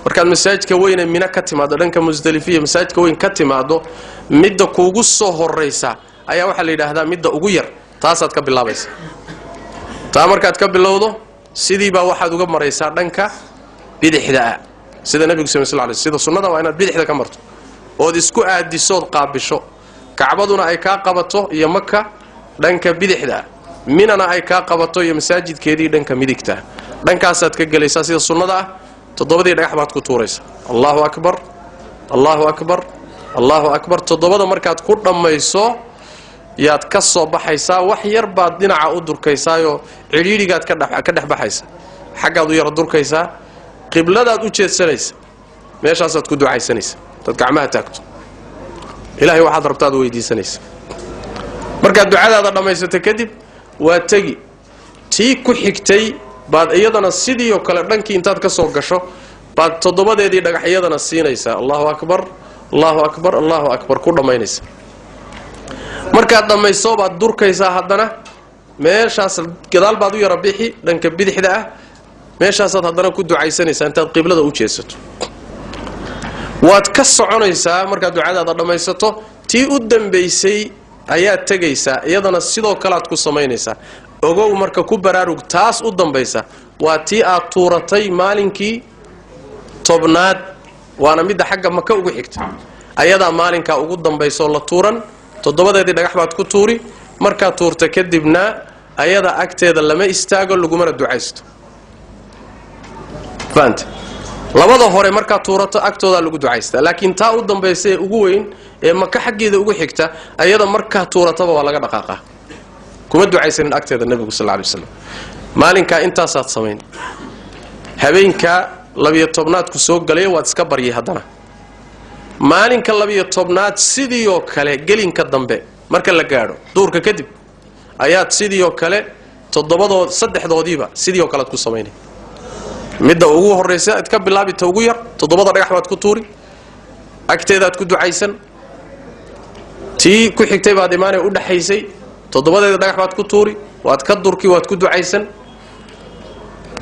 Markaad masaajidka weyn ee Mina ka timaado, dhanka Musdalifiya masaajidka weyn ka timaado, midda kuugu soo horraysa ayaa waxaa la yidhaahdaa midda ugu yar, taasaad ka bilaabaysa. Taa markaad ka bilowdo sidiibaa waxaad uga maraysaa dhanka bidixda ah, sida nabigu sal sl lay, sida sunnada waa inaad bidixda ka marto ood isku aadisood qaabisho, kacbaduna ay kaa qabato iyo Maka dhanka bidixda ah, Minana ay kaa qabato iyo masaajidkeedii dhanka midigta ah. Dhankaasaad ka gelaysaa sida sunnada ah. 7dii dhagax baad ku tuuraysaa, Allahu akbar, Allahu akbar, Allahu akbar. 7da markaad ku dhammayso yaad ka soo baxaysaa, wax yar baad dhinaca u durkaysaayoo cidhiidhigaad ka dhex baxaysa, xaggaad u yara durkaysaa, qibladaad u jeedsanaysa, meeshaasaad ku ducaysanaysa, dad gacmaha taagto, ilaahay waxaad rabtaad weydiisanaysa. Markaad ducadaada dhammaysato kadib waa tegi tii ku xigtay baad iyadana sidii oo kale dhankii intaad ka soo gasho baad 7deedii dhagax iyadana siinaysaa, Allahu akbar, Allahu akbar, Allahu akbar ku dhammaynaysa. Markaad dhammayso baad durkaysaa, haddana meeshaas gadaal baad u yara bixi dhanka bidixda ah, meeshaasaad haddana ku ducaysanaysaa intaad qiblada u jeedsato. Waad ka soconaysaa markaad ducadaada dhammaysato, tii u dambaysay ayaad tegaysaa, iyadana sidoo kale aad ku samaynaysaa. Ogow marka, ku baraarug, taas u dambaysa waa tii aad tuuratay maalinkii 10aad, waana midda xagga Maka ugu xigta. Ayadaa maalinkaa ugu dambaysaoo la tuuran. Toddobadeedii dhagax baad ku tuuri. Markaad tuurta kadibna ayada agteeda lama istaago, lagumana ducaysto. Fahamta? Labada hore markaad tuurato agtoodaa lagu ducaystaa, laakiin taa u dambaysa ee ugu weyn ee Maka xaggeeda ugu xigta, ayada markaa tuurataba waa laga dhaqaaqaa, kuma ducaysanin agteeda nebigu sal lay waslam. Maalinkaa intaasaad samayn. Habeenkaa 12aadku soo galaya waad iska baryay. Haddana maalinka 12aad sidii oo kale, gelinka dambe marka la gaadho, duurka kadib, ayaad sidii oo kale toddobadood saddexdoodiiba sidii oo kale aad ku samaynay. Midda ugu horraysa aad ka bilaabi, ta ugu yar, toddobada dhagax baad ku tuuri, agteedaad ku ducaysan. Tii ku xigtay baad imaanay, u dhaxaysay, toddobadeeda dhagax baad ku tuuri, waad ka durki, waad ku ducaysan.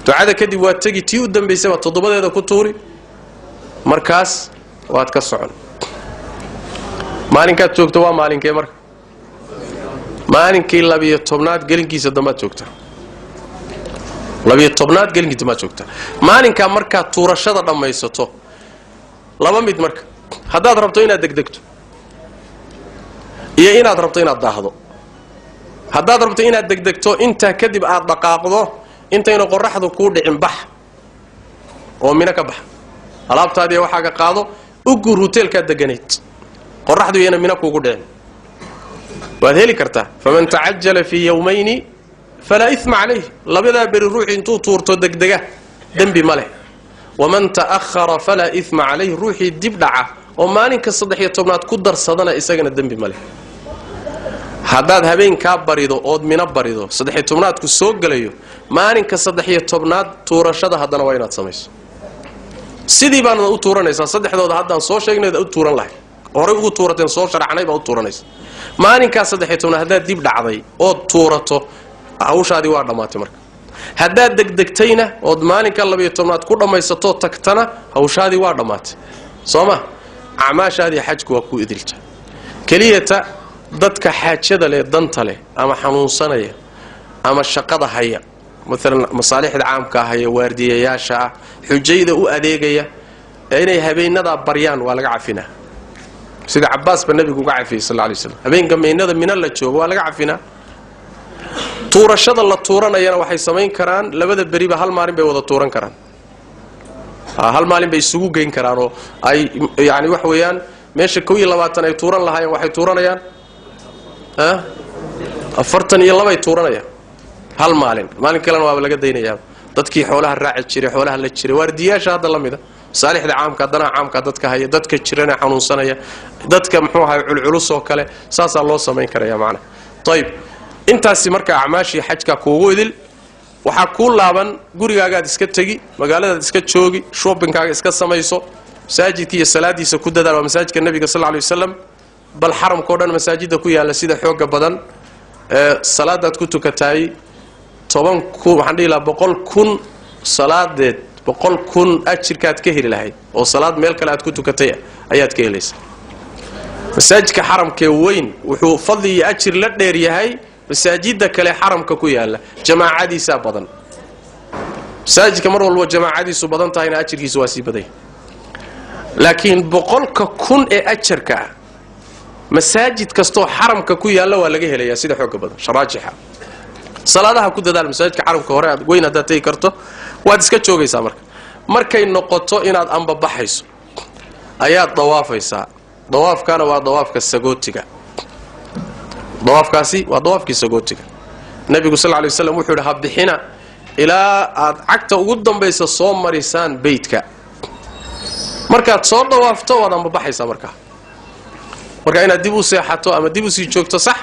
Ducada kadib waad tegi, tii u dambaysay baad toddobadeeda ku tuuri, markaas waad ka socon. Maalinkaad joogto waa maalinkee marka? Maalinkii 12aad gelinkiisa dambaad joogtaa. 12aad gelinkiisa dambaad joogtaa. Maalinkaa markaad tuurashada dhammaysato, laba mid marka: haddaad rabto inaad degdegto iyo inaad rabto inaad daahdo. Haddaad rabto inaad degdegto, intaa kadib aad dhaqaaqdo, intayna qoraxdu kuu dhicin bax oo Mino ka bax, alaabtaadiiya waxaaga qaado, u guur hoteelkaad deganayd, qoraxdu iyana Mino kuugu dhicin, waad heli kartaa. Faman tacajala fii yowmayni falaa ima calayh. Labadaa beri ruuxii intuu tuurto degdega dembi ma leh. Waman ta'ahara falaa ima calayh. Ruuxii dib dhaca oo maalinka 13aad ku darsadana, isagana dembi ma leh. Haddaad habeenkaa barido ood Mino barido, 13aadku soo gelayo, maalinka 13aad tuurashada haddana waa inaad samayso. Sidii baanad u tuuranaysaa, saddexdooda haddaan soo sheegnay u tuuran lahay, horay ugu tuurateen, soo sharacnay baa u tuuranaysa. Maalinkaa 13aad haddaad dib dhacday ood tuurato, hawshaadii waa dhammaatay. Marka haddaad degdegtayna ood maalinka 12aad ku dhammaysatoo tagtana, hawshaadii waa dhammaatay, soo ma? Acmaashaadii xajku waa kuu idilta. Keliyata dadka xaajada leh, danta leh, ama xanuunsanaya ama shaqada haya, maalan masaalixda caamka haya, waardiyayaasha ah, xujayda u adeegaya, inay habeenadaa baryaan waa laga cafinaa, sida Cabaas ba nebigu uga cafiyey sal lay slam. Habeenka meynada Mino la joogo waa laga cafinaa. Tuurashada la tuuranayana waxay samayn karaan labada beriba hal maalin bay wada tuuran karaan, hal maalin bay isugu geyn karaan, oo ay yani waxa weeyaan meesha 21 ay tuuran lahaayeen waxay tuuranayaan 42 ay tuuranayaan hal maalin. Maalin kalena waaba laga daynayaa. Dadkii xoolaha raaci jiray, xoolaha la jiray, waardiyaasha hadda la mida, masaalixda caamka, danaha caamka dadka haya, dadka jirana xanuunsanaya, dadka muxuu ahay culculus oo kale, saasaa loo samayn karaya macnaha. Ayib, intaasi marka acmaashii xajka kuugu idil. Waxaa kuu laaban gurigaagaad iska tegi, magaaladaad iska joogi, shoppingkaaga iska samayso, masaajidka iyo salaadiisa ku dadaal. Waa masaajidka nebiga sal lay wasalam, bal xaramkao dhan masaajidda ku yaalla sida xooga badan ee salaadaad ku tukataay 10,000, waxaan dhihi lahaa 100,000 salaadeed, 100,000 ajirkaad ka heli lahayd oo salaad meel kale aad ku tukatay ayaad ka helaysaa. Masaajidka xaramkee weyn wuxuu fadli iyo ajir la dheer yahay masaajidda kale xaramka ku yaalla, jamaacadiisaa badan. Masaajidka mar walbo jamaacadiisu badan tahayna ajirkiisu waa sii badanya. Laakiin 100,000 ee ajarka ah masaajid kastoo xaramka ku yaalla waa laga helayaa, sida xooga badan sharaajixa. Salaadaha ku dadaal masaajidka xaramka hore aad weyn haddaad tegi karto. Waad iska joogaysaa. Marka markay noqoto inaad ambabaxayso ayaad dawaafaysaa. Dawaafkana waa dawaafka sagootiga. Dawaafkaasi waa dawaafkii sagootiga. Nebigu sal lay waslam wuxuu yidhi: "Ha bixina ilaa aad cagta ugu dambaysa soo marisaan beytka." Markaad soo dawaafto waad ambabaxaysaa. Markaa marka inaad dib u seexato ama dib usii joogto, sax.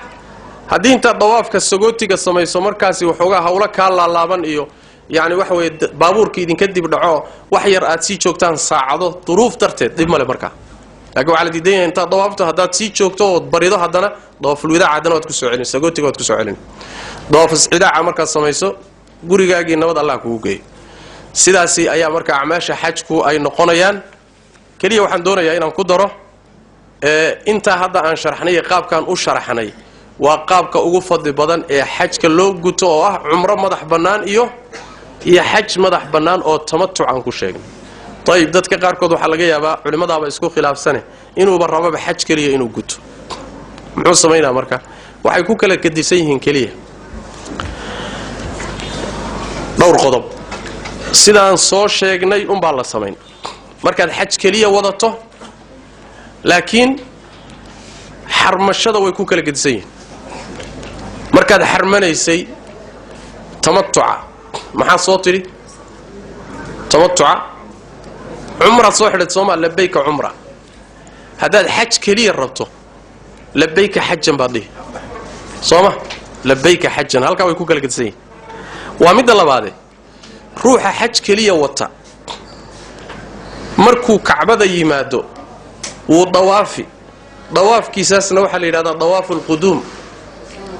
Haddii intaad dawaafka sagootiga samayso, markaasi waxoogaa hawlo kaa laalaaban iyo yacni waxa weeye baabuurka idinka dib dhaco, wax yar aad sii joogtaan saacado duruuf darteed, dhib male markaa. Laakiin waxaa la diidan yahay intaad dawaafto haddaad sii joogto ood barido, haddana dawaafulwidaac haddana waad kusoo celin, sagootiga waad kusoo celin. Dawaafulwidaaca markaad samayso, gurigaagii nabad Allah kugu geeyo. Sidaasi ayaa marka acmaasha xajku ay noqonayaan. Keliya waxaan doonayaa inaan ku daro intaa hadda aan sharxnay, qaabkaan u sharaxnay waa qaabka ugu fadli badan ee xajka loo guto, oo ah cumro madax bannaan iyo xaj madax bannaan oo tamatuc aan ku sheegnay. Ayib, dadka qaarkood waxaa laga yaabaa culimmadaaba isku khilaafsane inuuba rababa xaj keliya inuu guto. Muxuu samaynaa marka? Waxay ku kala gedisan yihiin keliya dhowr qodob. Sidaan soo sheegnay unbaa la samayn markaad xaj keliya wadato, laakiin xarmashada way ku kala gedisan yihiin. Markaad xarmanaysay tamatuca maxaa soo tidhi? Tamatuca cumraad soo xidhat soomaa, labayka cumra. Haddaad xaj keliya rabto labayka xajan baad dhihi sooma, labayka xajan. Halkaa way ku kala gedisan yihiin. Waa midda labaade, ruuxa xaj keliya wata markuu kacbada yimaado wuu dawaafi, dawaafkiisaasna waxaa la yidhahdaa dawaafu alquduum.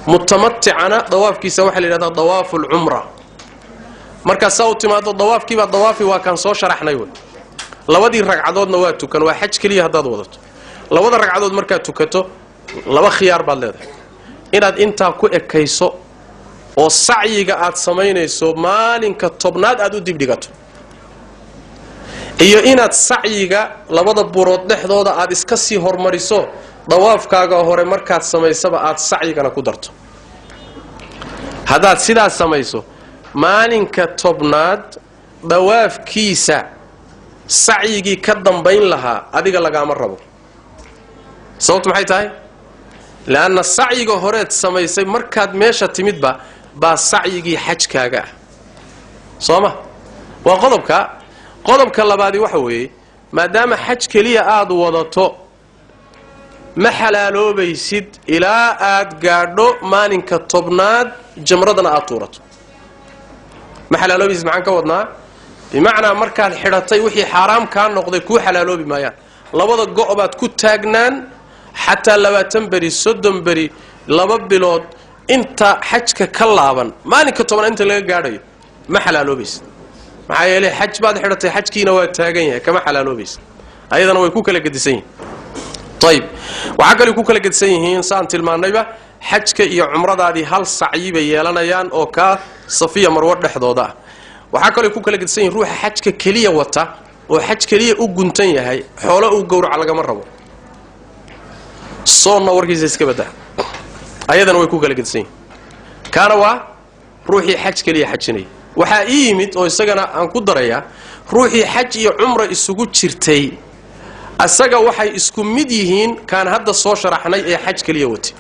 Mutamaticana dawaafkiisa waxaa la yidhahdaa dawaafu alcumra. Markaad saa u timaado dawaafkiibaa dawaafi, waa kaan soo sharaxnay wey. Labadii ragcadoodna waa tukan, waa xaj keliya haddaad wadato. Labada ragcadood markaad tukato laba khiyaar baad leedahay: inaad intaa ku ekayso oo sacyiga aad samaynayso maalinka tobnaad aad u dibdhigato, iyo inaad sacyiga labada burood dhexdooda aad iska sii hormariso, dawaafkaaga hore markaad samaysaba aad sacyigana ku darto. Haddaad sidaas samayso maalinka tobnaad dawaafkiisa sacyigii ka dambayn lahaa adiga lagaama rabo. Sababtu maxay tahay? Leanna sacyiga horeed samaysay markaad meesha timidba baa sacyigii xajkaaga ah, soo ma? Waa qodobka. Qodobka labaadi waxa weeye, maadaama xaj keliya aad wadato ma xalaaloobaysid ilaa aad gaadho maalinka tobnaad jamradana aad tuurato. Ma xalaaloobaysid maxaan ka wadnaa? Bimacnaa markaad xidhatay wixii xaaraam kaa noqday kuu xalaaloobi maayaan. Labada go' baad ku taagnaan xataa 20 beri, 30 beri, 2 bilood, inta xajka ka laaban maalinka tobnaad inta laga gaadhayo ma xalaaloobaysid. Maxaa yeelay xaj baad xidhatay, xajkiina waa taagan yahay, kama xalaaloobaysid. Ayadana way ku kala gedisan yihiin. Ayib, waxaa kaloo ku kala gedisan yihiin saan tilmaannayba, xajka iyo cumradaadii hal sacyi bay yeelanayaan oo kaa Safiya Marwo dhexdooda ah. Waxaa kaloo ku kala gedisan yihiin ruuxa xajka keliya wata oo xaj keliya u guntan yahay, xoolo uu gowraca lagama rabo, soonna warkiisa iska badda. Ayadana way ku kala gedisan yihiin. Kaana waa ruuxii xaj keliya xajinaya. Waxaa ii yimid oo isagana aan ku darayaa ruuxii xaj iyo cumra isugu jirtay, asaga waxay isku mid yihiin kaan hadda soo sharaxnay ee xaj keliya watay.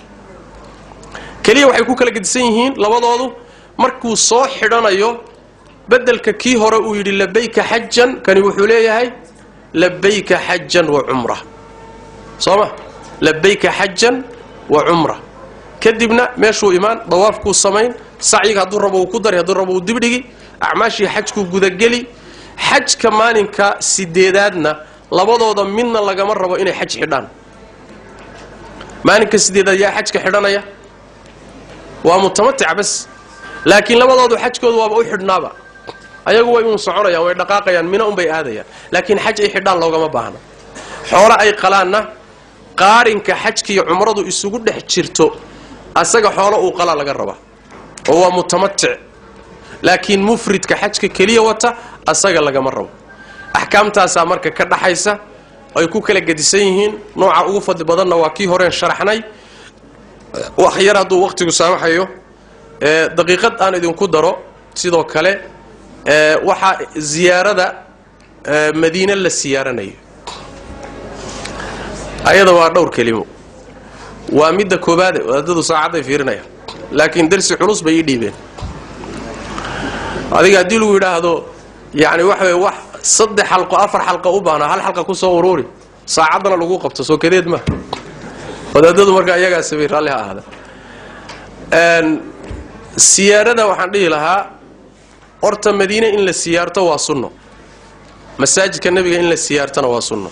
Keliya waxay ku kala gedisan yihiin labadoodu, markuu soo xidhanayo beddelka kii hore uu yidhi labayka xajan, kani wuxuu leeyahay labayka xajan wa cumra, soo ma? Labayka xajan wa cumra. Kadibna meeshuu imaan, dawaafkuu samayn, sacyiga hadduu rabo uu ku dari, hadduu rabo uu dibdhigi, acmaashii xajkuu gudageli. Xajka maalinka 8aadna labadooda midna lagama rabo inay xaj xidhaan. Maalinka 8aad yaa xajka xidhanaya? Waa mutamatic bas. Laakiin labadoodu xajkoodu waaba u xidhnaaba, ayagu way uun soconayaan, way dhaqaaqayaan, mina unbay aadayaan, laakiin xaj ay xidhaan loogama baahna. Xoolo ay qalaanna qaarinka xajka iyo cumradu isugu dhex jirto asaga xoolo uu qalaa laga rabaa, oo waa mutamatic. Laakiin mufridka xajka keliya wata asaga lagama rabo. Axkaamtaasaa marka ka dhaxaysa ay ku kala gedisan yihiin. Nooca ugu fadli badanna waa kii horeen sharaxnay. Wax yar hadduu waqtigu saamaxayo daqiiqad aan idinku daro. Sidoo kale waxaa ziyaarada Madiine la siyaaranayo ayada waa dhowr kelimo. Waa midda koobaade, wadaadadu saacadday fiirinayaan, laakiin darsi culus bay ii dhiibeen. Adiga haddii lagu yidhaahdo yacni waxa weye wax 3 xalqo 4 xalqo u baahnaa, hal xalqa ku soo uruuri, saacaddana lagu qabto, soo kadeed ma wadaadadu marka iyagaa sabay raalli ha ahaada. Siyaarada waxaan dhihi lahaa horta Madiine in la siyaarto waa sunno, masaajidka nebiga in la siyaartona waa sunno.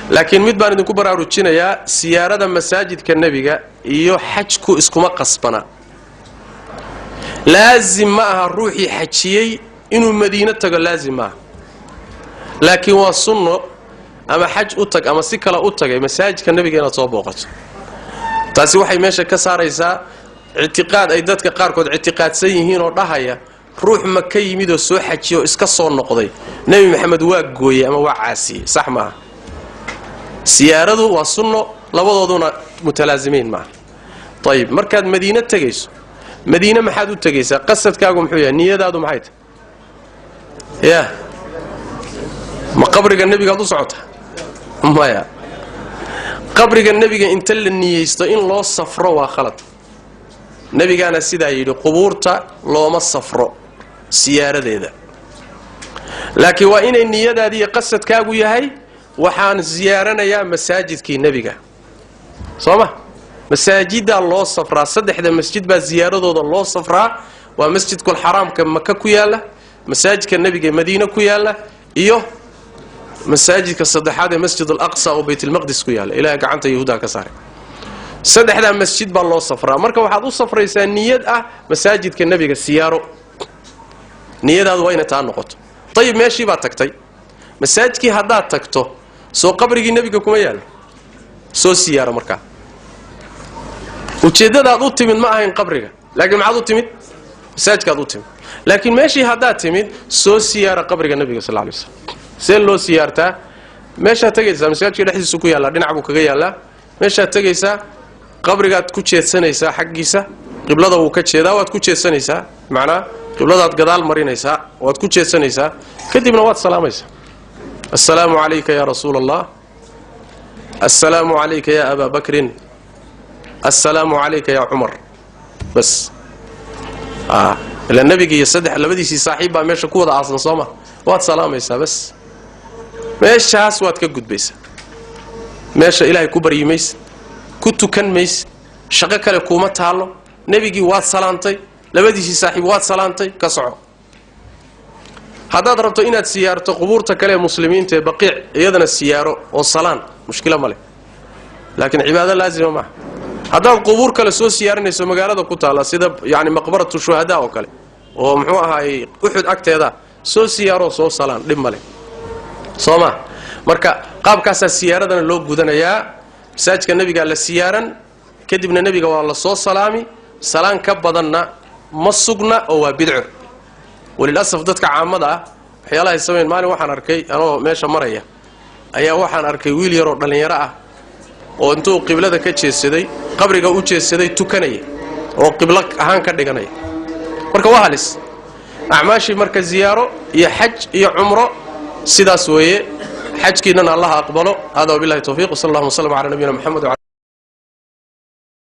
Laakiin mid baan idinku baraarujinayaa, siyaarada masaajidka nebiga iyo xajku iskuma qasbana. Laazim ma aha ruuxii xajiyey inuu Madiine tago, laazim maaha, laakiin waa sunno. ama xaj u tag ama si kale u tagay masaajidka nabiga inaad soo booqato. Taasi waxay meesha ka saaraysaa ictiqaad ay dadka qaarkood ictiqaadsan yihiin oo dhahaya ruux ma ka yimid oo soo xajiyo iska soo noqday Nabi Maxamed waa gooyay ama waa caasiyay. Sax maaha. Siyaaradu waa sunno, labadooduna mutalaazimiin maaha. Ayib, markaad Madiine tegayso, Madiine maxaad u tegaysaa? Qasadkaagu muxuu yahay? Niyadaadu maxay tahay? Ya ma qabriga nebigaad u socotaa? Maya. Qabriga nebiga inta la niyeysto in loo safro waa khalad. Nebigaana sidaa yidhi, qubuurta looma safro siyaaradeeda, laakiin waa inay niyadaadi iyo qasadkaagu yahay waxaan siyaaranayaa masaajidkii nebiga. Soo ma masaajiddaa loo safraa? Saddexda masjid baa ziyaaradooda loo safraa. Waa masjidkul xaraamka Maka ku yaalla, masaajidka nebiga ee Madiine ku yaalla, iyo masaajidka saddexaad ee Masjid al-Aqsa oo Baytulmaqdis ku yaalla, Ilaahay gacanta Yahuudaha ka saaray. Saddexdaa masjid baa loo safraa. Marka waxaad u safraysaa niyad ah masaajidka nebiga siyaaro, niyadaadu waa inay taa noqoto. Ayib, meeshii baad tagtay, masaajidkii haddaad tagto, soo qabrigii nebiga kuma yaalla, soo siyaaro. Markaa ujeeddadaad u timid ma ahayn qabriga, laakiin maxaad u timid? Masaajidkaad u timid. Laakiin meeshii haddaad timid, soo siyaara qabriga nebiga sal lla lay slam. See loo siyaartaa? Meeshaad tegaysaa, masaajidka dhexdiisu ku yaallaa, dhinac buu kaga yaallaa. Meeshaad tegaysaa, qabrigaad ku jeedsanaysaa xaggiisa, qiblada wuu ka jeedaa, waad ku jeedsanaysaa, macnaa qibladaad gadaal marinaysaa, waad ku jeedsanaysaa, kadibna waad salaamaysaa. Assalaamu calayka yaa rasuula allah, assalaamu calayka yaa abaa bakrin, assalaamu calayka yaa cumar. Bas, ila nebiga iyo saddex labadiisii saaxiib baa meesha ku wada aasan, sooma? Waad salaamaysaa, bas, meeshaas waad ka gudbaysaa. Meesha Ilaahay ku baryi maysid, ku tukan maysid, shaqo kale kuuma taallo. Nebigii waad salaantay, labadiisii saaxiib waad salaantay, ka soco. Haddaad rabto inaad siyaarto qubuurta kale ee muslimiinta ee Baqiic, iyadana siyaaro oo salaan, mushkilo ma leh, laakiin cibaado laazima maaha. Haddaad qubuur kale soo siyaarinayso magaalada ku taalla, sida yani maqbaratu shuhadaa oo kale oo muxuu ahaayey Uxud agteeda, soo siyaaroo soo salaan, dhib ma leh, soo ma? Marka qaabkaasaa siyaaradana loo gudanayaa. Masaajidka nebigaa la siyaaran, kadibna nebiga waa la soo salaami. Salaan ka badanna ma sugna oo waa bidco. Walilasaf dadka caamada ah waxyaalahay samayn. Maalin waxaan arkay anoo meesha maraya ayaa waxaan arkay wiil yaroo dhallinyaro ah oo intuu qiblada ka jeedsaday, qabriga u jeedsaday, tukanaya oo qiblo ahaan ka dhiganaya. Marka waa halis acmaashii. Marka ziyaaro iyo xaj iyo cumro sidaas weeye. Xajkiinana Allaha aqbalo. Hada wabillahi tawfiiq, wsala allahuma w sallam ala nabiyina Moxamed.